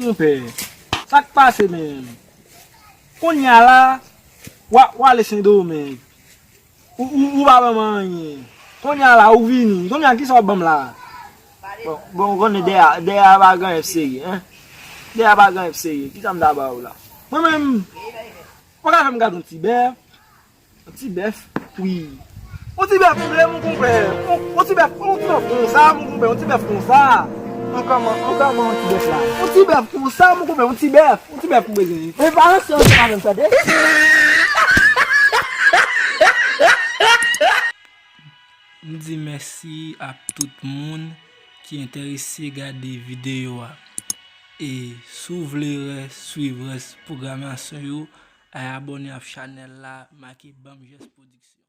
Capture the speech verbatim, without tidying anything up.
Konpè, sa k pase menm? Kounye a la, w a, w ale Sendomeng. Ou, ou, ou pa ban m anyen. Kounye a la, ou vini. Kounye a, kisa w ap ban m la? Bon, bon, ou konnen dèyè, dèyè a pa gen anyen serye, en? Dèyè a pa gen anyen serye. Kisa m ta ba ou la? Mwen menm, ou ka fè m gade yon ti bèf? Yon ti bèf? Wi. Yon ti bèf m vle, mon konpè. Yon, yon ti bèf, yon ti bèf konsa, mon konpè, yon ti bèf konsa. An kòman, an kòman yon ti bèf la? Yon ti bèf konsa, mon konpè, yon ti bèf. Yon ti bèf m bezwen. E pa ansanm avè m, tande? M di mèsi a tout moun ki enterese gade videyo a. E si w vle rès, swiv rès pwogramasyon yo, al abòne ak chanèl la, make Banm Jès Pwodiksyon.